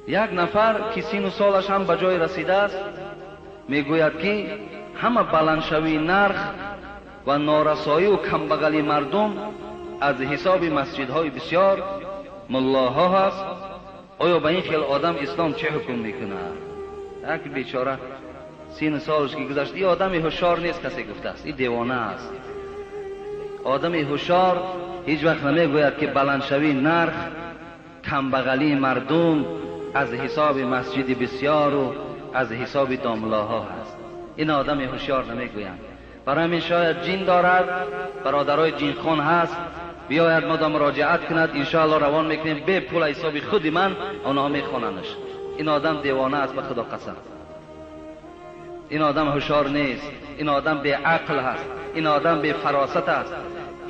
Як нафар ки сину солаш ҳам ба ҷой расидааст, мегӯяд, ки ҳама баландшавии нарх ва норасоию камбағалии мардум аз ҳисоби масҷидҳои бисёр муллоҳо ҳаст. Оё ба ин хел одам ислом чӣ ҳукм мекунад? Як бечора сину солаш ки гузашт, ин одами ҳушёр нест, касе гуфтааст, ин девона аст. Одами ҳушёр ҳеҷ вақт намегӯяд, ки баландшавии нарх, камбағалии мардум аз ҳисоби масҷиди бисёру аз ҳисоби домлаҳо ҳаст. Ин одами ҳушёр намегӯянд. Барои ҳамин шояд ҷин дорад, бародарои ҷинхон ҳаст, биёяд мода муроҷиат кунад, иншоалло равон мекунем бе пул ҳисоби худи ман, онҳо мехонандаш. Ин одам девона аст, ба худо қасам. Ин одам ҳушёр нест, ин одам беақл ҳаст, ин одам бефаросат аст.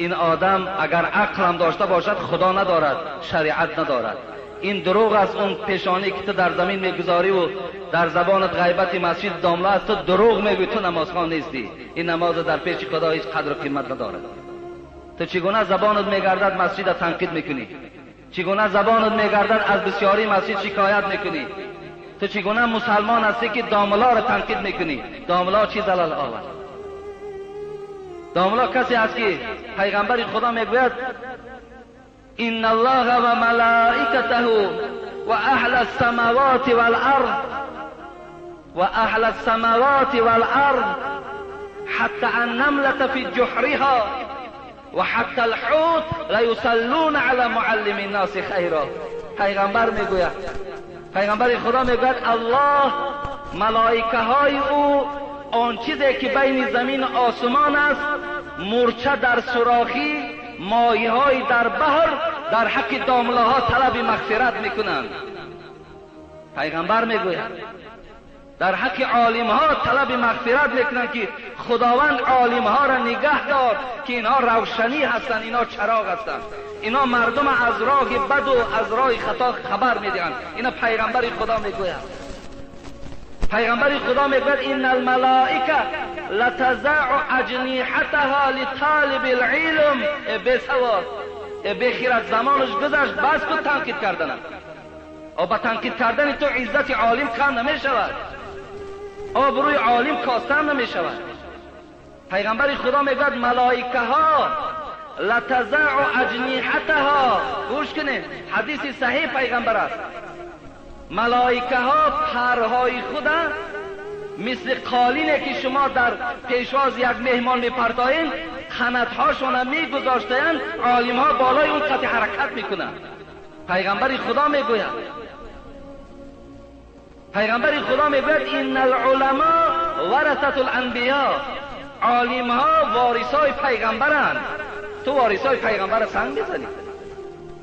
Ин одам агар ақлам дошта бошад, худо надорад, шариат надорад. Ин дурӯғ аст. Он пешонӣ ки ту дар замин мегузориву дар забонат ғайбати масҷид домла аст, ту дурӯғ мегӯӣ, ту намозхон нестӣ. Ин намоз дар пеши худо ҳеҷ қадру қимат надорад. Ту чӣ гуна забонат мегардад масҷида танқид мекунӣ? Чӣ гуна забонат мегардад аз бисёрии масҷид шикоят мекунӣ? Ту чӣ гуна мусалмон ҳастӣ, ки домларо танқид мекунӣ? Домла чӣ залал овард? Домла касе аст, ки пайғамбари худо мегӯяд: إن الله وملائكته وأهل السماوات والأرض وأهل السماوات والأرض حتى النملة في جحرها وحتى الحوت ليصلون على معلم الناس خيرا. پیغمبر میگوید، پیغمبر خدا میگوید الله، ملائکه های او، آن چیزی که بین زمین و آسمان است، مورچه در سوراخی، ماهی های در بحر، در حق دامله ها طلب مغفرت میکنند. پیغمبر میگوید در حق عالم ها طلب مغفرت میکنند که خداوند عالم ها را نگه دار، که اینها روشنی هستند، اینها چراغ هستند، اینا مردم از راه بد و از راه خطا خبر میدهند. اینا پیغمبر خدا میگوید. پیغمبر خدا میگوید ان الملائکه لتضع اجنحتها لطالب العلم. بسواد، بخیرت، زمانش گذشت، بس کن تنقید کردنم. با تنقید کردن تو عزت عالم کم نمیشود، آبروی عالم کاستن نمیشود. پیغمبر خدا میگوید ملائکه ها لتضع اجنحتها، گوش کنید، حدیث صحیح پیغمبر است، ملائکه ها پرهای خود مثل قالینه که شما در پیشواز یک مهمان میپرتایین، قناتهاشون میگذاشتند، عالم ها بالای اون قطع حرکت میکنند. پیغمبر خدا میگوید، پیغمبر خدا میگوید ان العلماء ورثة الانبیاء، عالم ها وارثای پیغمبرند. تو وارثای پیغمبر سنگ میزنی،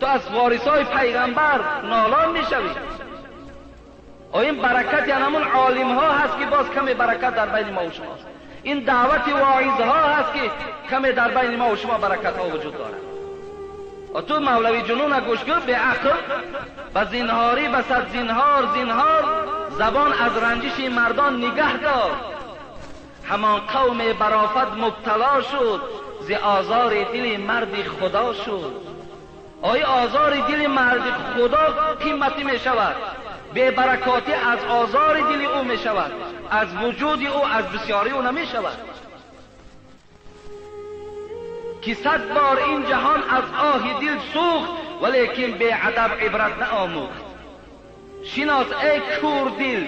تو از وارثای پیغمبر نالان میشوی. این برکت یعنی همون عالم ها هست که باز کمی برکت در بین ما و شماست. این دعوت واعظ ها هست که کمی در بین ما و شما برکت ها وجود دارد. و تو مولوی جنون گوش کن، به عقل و زینهاری و صد زینهار زینهار، زبان از رنجش مردان نگه دار. همان قوم برافت مبتلا شد، ز آزار دل مرد خدا شد. آیا آزار دل مرد خدا قیمتی می شود؟ بی برکاتی از آزار دل او می شود، از وجود او، از بسیاری او نمی شود. که 100 بار این جهان از آه دل سوخت، ولیکن بی ادب عبرت نآموخت. شناس ای کور دل،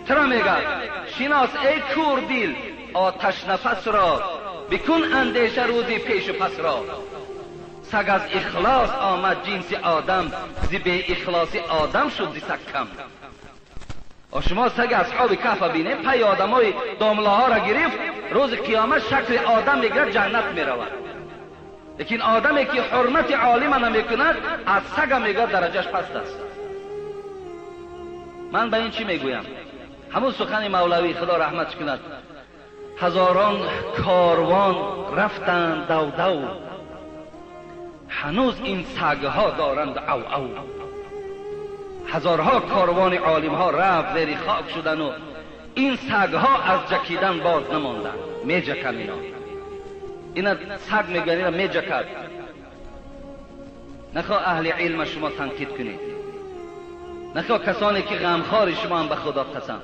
ترا میگه شناس ای کور دل آتش نفس را، بکن اندیشه روزی پیش و پس را. سگ از اخلاص آمد جنس آدم، ز بی اخلاصی آدم شد ز سگ کم. شما سگ اصحاب کهف بینیم، پی آدمای داملاها را گرفت، روز قیامت شکل آدم میگیرد، جنت میرود. لیکن آدمی که حرمت عالم نمیکند از سگ میگه درجهش پست است. من به این چی میگویم؟ همون سخن مولوی خدا رحمتش کند، هزاران کاروان رفتند دو دو، هنوز این سگها دارند او او. هزارها کاروان عالمها رفت زیر خاک شدن و این سگها از جکیدن باز نماندند. میجکن اینا، اینا سگ میگن، اینا میجکد. نخواه اهل علم شما تنقید کنید. نخواه کسانی که غمخوار شما هم به خدا قسم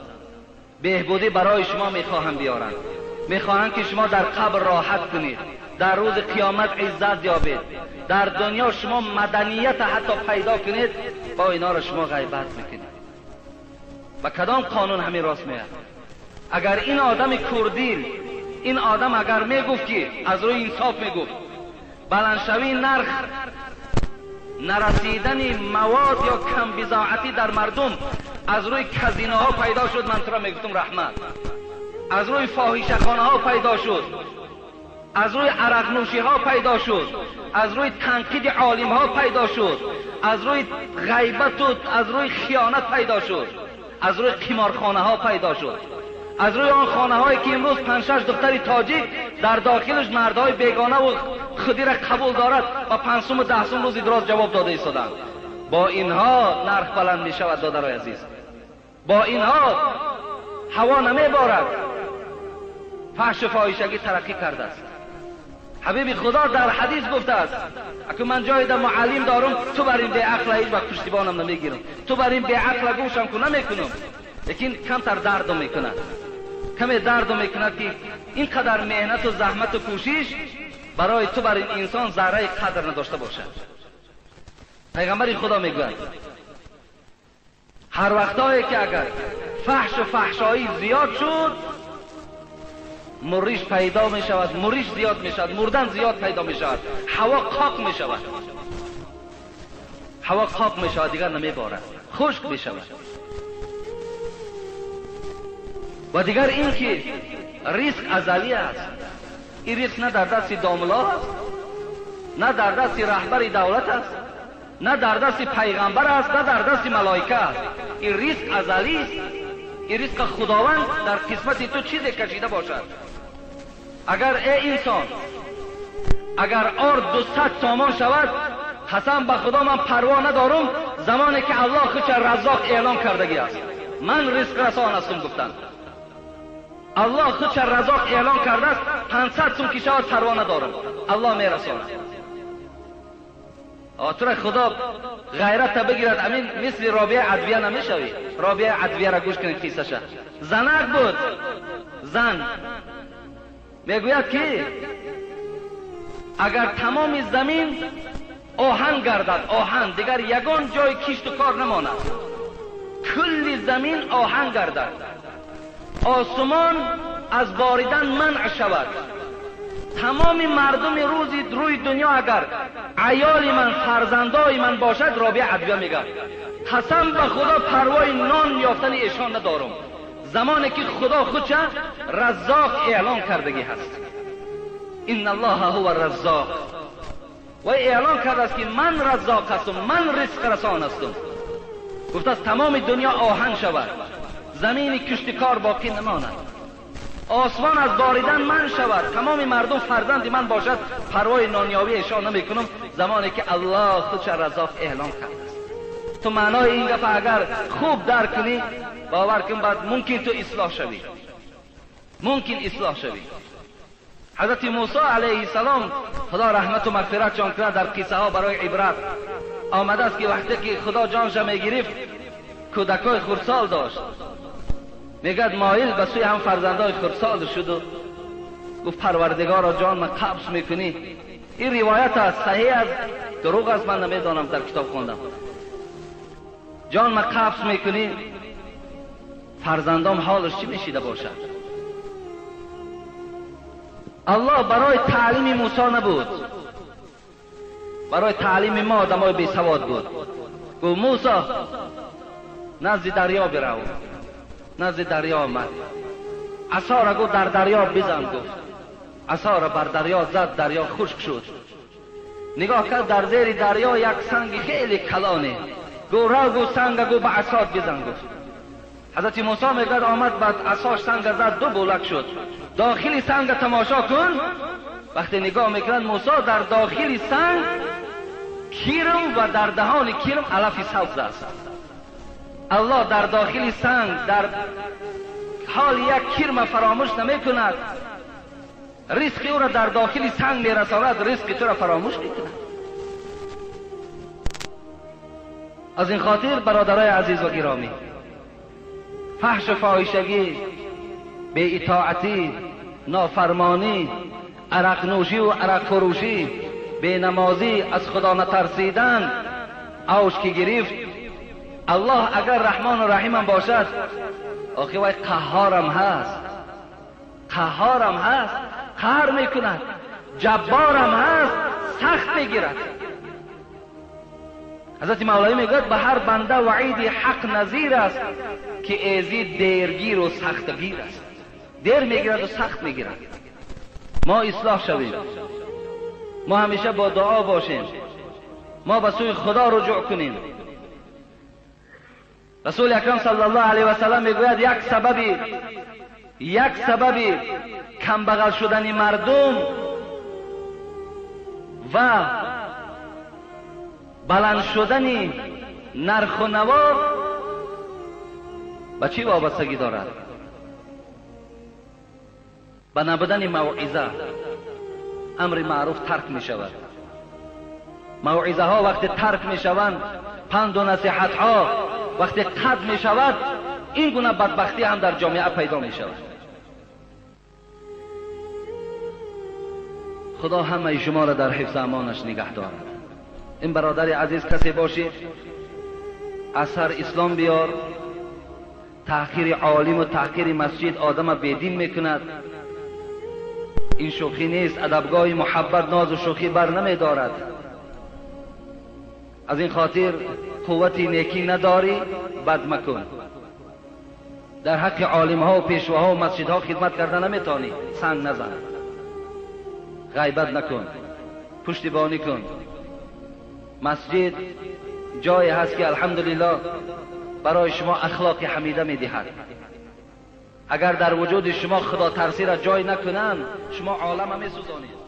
بهبودی برای شما میخواهم بیارند، میخواهند که شما در قبر راحت کنید، در روز قیامت عزت یابید، در دنیا شما مدنیت حتی پیدا کنید، با اینا را شما غیبت میکنید. و کدام قانون همین راست میاد؟ اگر این آدم کردیل، این آدم اگر میگفت که از روی انصاف میگفت بلندشوی نرخ، نرسیدن مواد یا کم بضاعتی در مردم از روی کزینه ها پیدا شد، من تو را میگفتم رحمت. از روی فاحشه خانه ها پیدا شد، از روی عرق نوشی ها پیدا شد، از روی تنقید عالم ها پیدا شد، از روی غیبت و از روی خیانت پیدا شد، از روی قمارخانه ها پیدا شد، از روی آن خانه هایی که امروز 5-6 دختر تاجیک در داخلش مردهای بیگانه و خودی را قبول دارد و 5 و 10 روز دراز جواب داده ایستادند. با اینها نرخ بلند می شود دادرای عزیز، با اینها هوا نمی بارد. فحش و فاحشگی ترقی کرده است. حبیب خدا در حدیث گفته است، اگه من جای در معلم دارم، تو بر این بی‌عقل هیچ وقت پشتیبانم نمیگیرم، تو بر این بی‌عقل گوشم کو نمیکنم، لیکن کمتر دردم میکند، کمی دردم میکند که اینقدر مهنت و زحمت و کوشش برای تو بر این انسان ذره قدر نداشته باشد. پیغمبر خدا میگوید هر وقتایی که اگر فحش و فحشایی زیاد شد، مریش پیدا می شود، مریش زیاد می شود، مردن زیاد پیدا می شود، هوا قاق می شود، هوا قاق می شود، دیگر نمی بارد، خشک می شود. و دیگر این که ریسک ازلی است، این ریسک نه در دست داملا است، نه در دست رهبر دولت است، نه در دست پیغمبر است، نه در دست ملائکه است. این ریسک ازلی است، این ریسک خداوند در قسمت تو چیزی کشیده باشد. اگر ای انسان، اگر آرد 200 سامان شود، قسم به خدا من پروا ندارم، زمانی که الله خودش رزاق اعلام کردگی است، من رزق رسان هستم گفتند. الله خودش رزاق اعلام کرده است، 500 سوم که شود پروا ندارم، الله میرساند. تو خدا غیرت بگیرد، امین مثل رابعه عدویه نمیشوی. رابعه عدویه را گوش کنید قصه‌اش. زنک بود، زن میگوید که اگر تمام زمین آهن گردد، آهن دیگر یگان جای کشت و کار نماند، کل زمین آهن گردد، آسمان از باریدن منع شود، تمام مردم روزی روی دنیا اگر عیال من، فرزندای من باشد، رابعه عدویه میگه قسم به خدا پروای نان یافتن ایشان ندارم، زمانی که خدا خودش رزاق اعلان کردگی هست. ان الله هو الرزاق، و اعلان کرده است که من رزاق هستم، من رزق رسان هستم. گفت از تمام دنیا آهن شود، زمین کشتکار باقی نماند، آسمان از باریدن من شود، تمام مردم فرزند من باشد، پروای نانیابی ایشان نمیکنم، زمانی که الله خودش رزاق اعلان کرده است. تو معنای این گپ اگر خوب درک کنی، باور کن بعد ممکن تو اصلاح شوی، ممکن اصلاح شوی. حضرت موسی علیه السلام خدا رحمت و مغفرت جان کنه، در قصه ها برای عبرت آمده است که وقتی که خدا جانش میگرفت کودکای خردسال داشت، میگد مایل به سوی هم فرزندای خردسال شد و گفت پروردگارا جان من قبض میکنی. این روایت است، صحیح است دروغ است من نمیدانم، در کتاب خواندم. جان من قبض میکنی، فرزندام حالش چی میشیده باشد؟ الله برای تعلیم موسی نبود، برای تعلیم ما آدمای بی سواد بود. گفت موسی نزد دریا برو. نزد دریا آمد، عصا را گفت در دریا بزن. گفت عصا را بر دریا زد، دریا خشک شد. نگاه کرد در زیر دریا یک سنگ خیلی کلانه. گفت را، گفت سنگ، گفت به عصا بزن. گفت حضرت موسی میگه آمد بعد عصاش سنگ زد، دو بولک شد. داخل سنگ تماشا کن. وقتی نگاه میکنند موسی در داخل سنگ کرم و در دهان کرم علف سبز است. الله در داخل سنگ در حال یک کرم فراموش نمیکند، رزق او را در داخل سنگ میرساند، رزق تو را فراموش میکند. از این خاطر برادرای عزیز و گرامی، فحش و فاحشگی، بی اطاعتی، نافرمانی، عرق نوشی و عرق فروشی، بی نمازی، از خدا نترسیدن، اوج که گرفت، الله اگر رحمان و رحیم باشد، آخه وای قهارم هست، قهارم هست، قهر میکند، جبارم هست، سخت میگیرد. حضرت مولوی میگوید به هر بنده وعید حق نظیر است که ایزی دیرگیر و سختگیر است. دیر میگیرد و سخت میگیرد. ما اصلاح شویم، ما همیشه با دعا باشیم، ما به سوی خدا رجوع کنیم. رسول اکرم صلی الله علیه و سلم میگوید یک سبب کمبغل شدن مردم و بلند شدن نرخ و نوا به چی وابستگی دارد؟ به نبودن موعظه. امر معروف ترک می شود. موعظه ها وقتی ترک می شوند، پند و نصیحت ها وقتی قطع می شود، این گونه بدبختی هم در جامعه پیدا می شود. خدا همه شما را در حفظ امانش نگه دارد. این برادر عزیز کسی باشی اثر اسلام بیار. تحقیر عالم و تحقیر مسجد آدم بیدین میکند. این شوخی نیست. ادبگاه محبت ناز و شوخی بر نمی دارد. از این خاطر قوت نیکی نداری بد مکن. در حق عالم ها و پیشواها و مسجدها خدمت کرده نمیتونی، سنگ نزن، غیبت نکن، پشتیبانی کن. مسجد جایی هست که الحمدلله برای شما اخلاق حمیده میدهد. اگر در وجود شما خدا ترسی را جای نکنند، شما عالم میسوزانید.